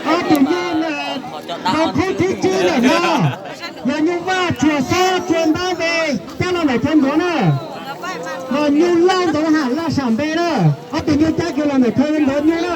Ob tug nyuj, khub thib tsib lawm no, yog nyuj vaj tsuas xob tsuas ntab npe cab los ntawm chaw ntawd na. Los nyuj laj ntawd ham laj sam npe na. Ob tug nyuj cab kiag los ntawm chaw ntawd nyuj na.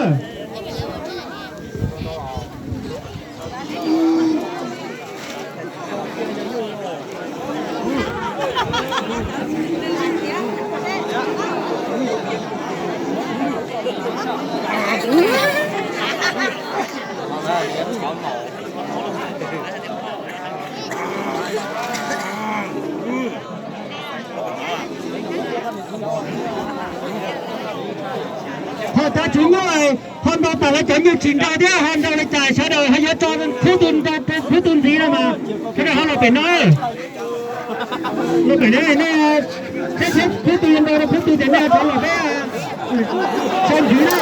Ho cov tswv nyuj, ho nrau tas lawv cov nyuj tsis nrau thiab ho nrau li cas sawv daws ho yuav tso khub twg nrau rau khub twg ntxiv no mas sawv daws ho los pem no. Los pem no, nej, khub twg nrau rau khub twg ces nej rov los peb sau ntxiv na.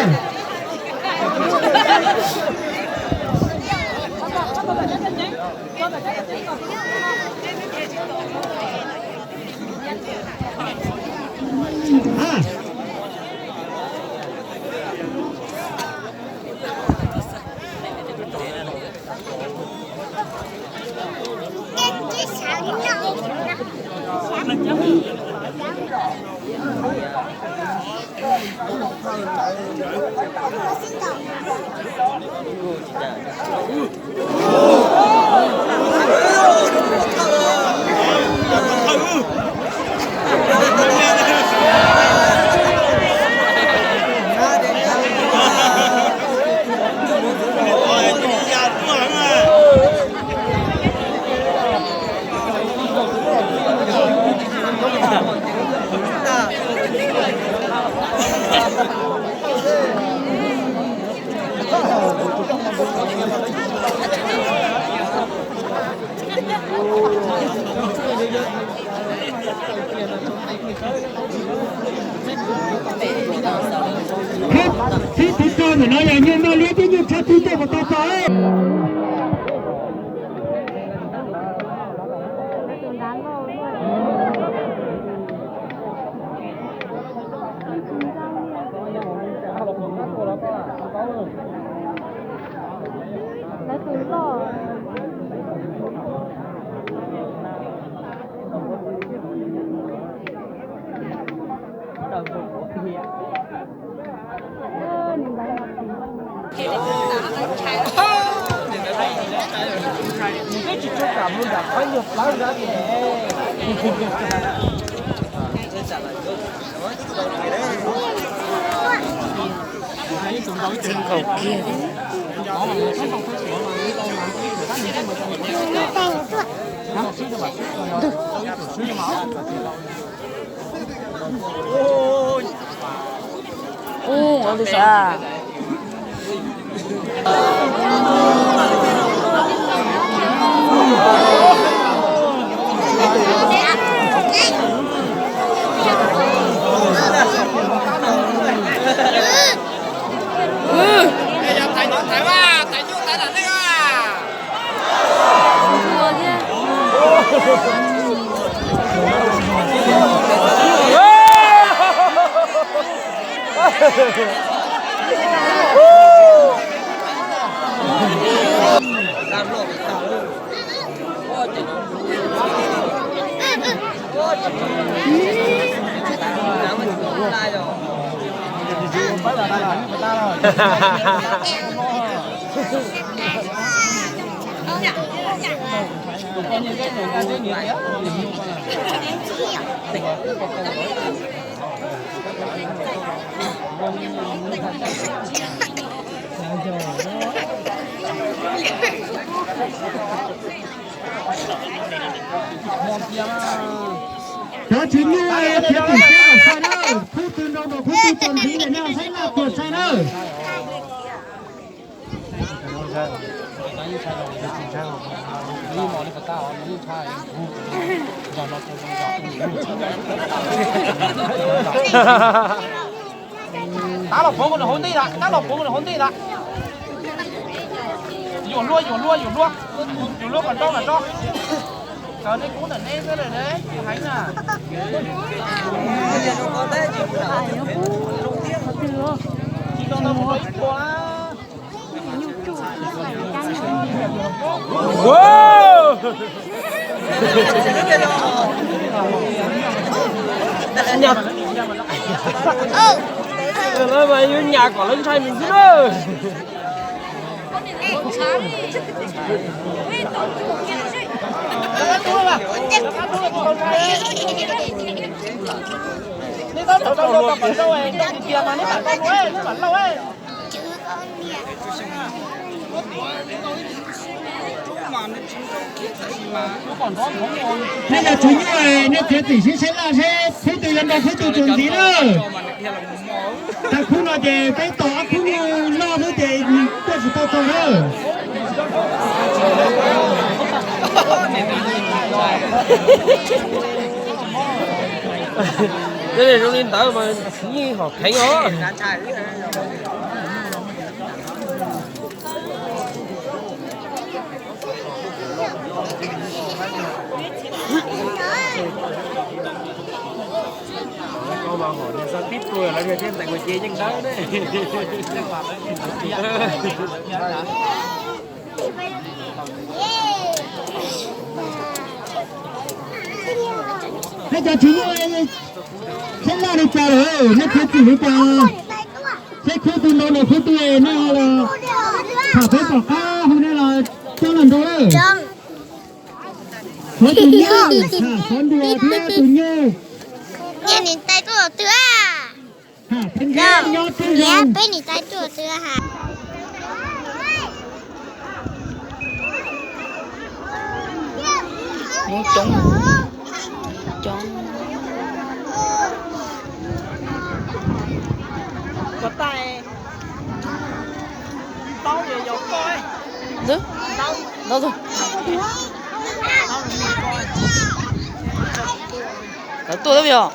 Khub thib rau ntawm no yog nyuj noj liab thiab nyuj tshaj twg tuaj puas tau txog? Ua li sav. Cov tsis nyuaj thiab tim saib kom sai na, khub twg nrau nrog khub twg txog ntxiv nej saib laj tuag sai na. Tab los puv nws hauv ntej lawm, tab los puv nws hauv ntej lawm. Yuam luaj, yuam luaj, yuam luaj, yuam luaj kom nrau kom nrau. Cov nej kub ntawm neb xwb lawm, heev na. Tsis tau tau mus rau ib puas na. Lawv mas yuav nyas kom lawv ntshai nws xwb na. Nej cov tsis nyuaj, nej txiav txim sib saib laj seb khub twg yuav nrau khub twg txog ntxiv na. Tag khub no ces peb tos ob khub loj xwb ces tuaj tsis tau txog na. Zoo li ntawd mas yeej hom kheev os. Koj mas hom niag xav tib tug lawv niag thiab ntais ua ce yeej dawb ne. Nej cov tsis nyuaj, seb laj li cas lawm, nej txiav txim li cas? Seb khub twg nrau nrog khub twg, nej los tham peb tom qab, hu nej los coj los nrau lawm. Xov tus nyuj, tham xov nruas thiab tus nyuj. Nyob twg? Peb niam tais tuaj twg ha? Coob, coob. Ko taij, taub yog yog ko. Ntawd, ntawd, ntawd tuaj yog.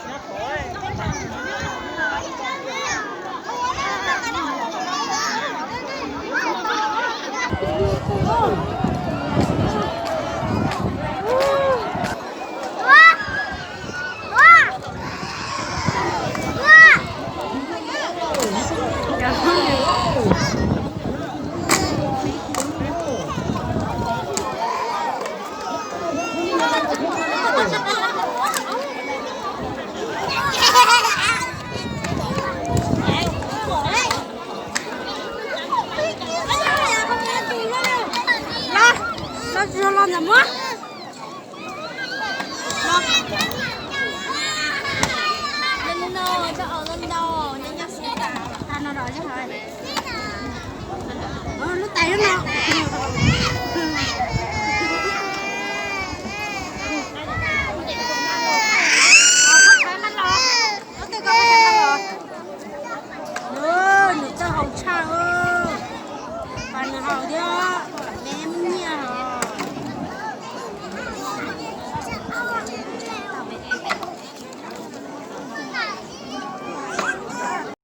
Los, los tsis los ntawm muab.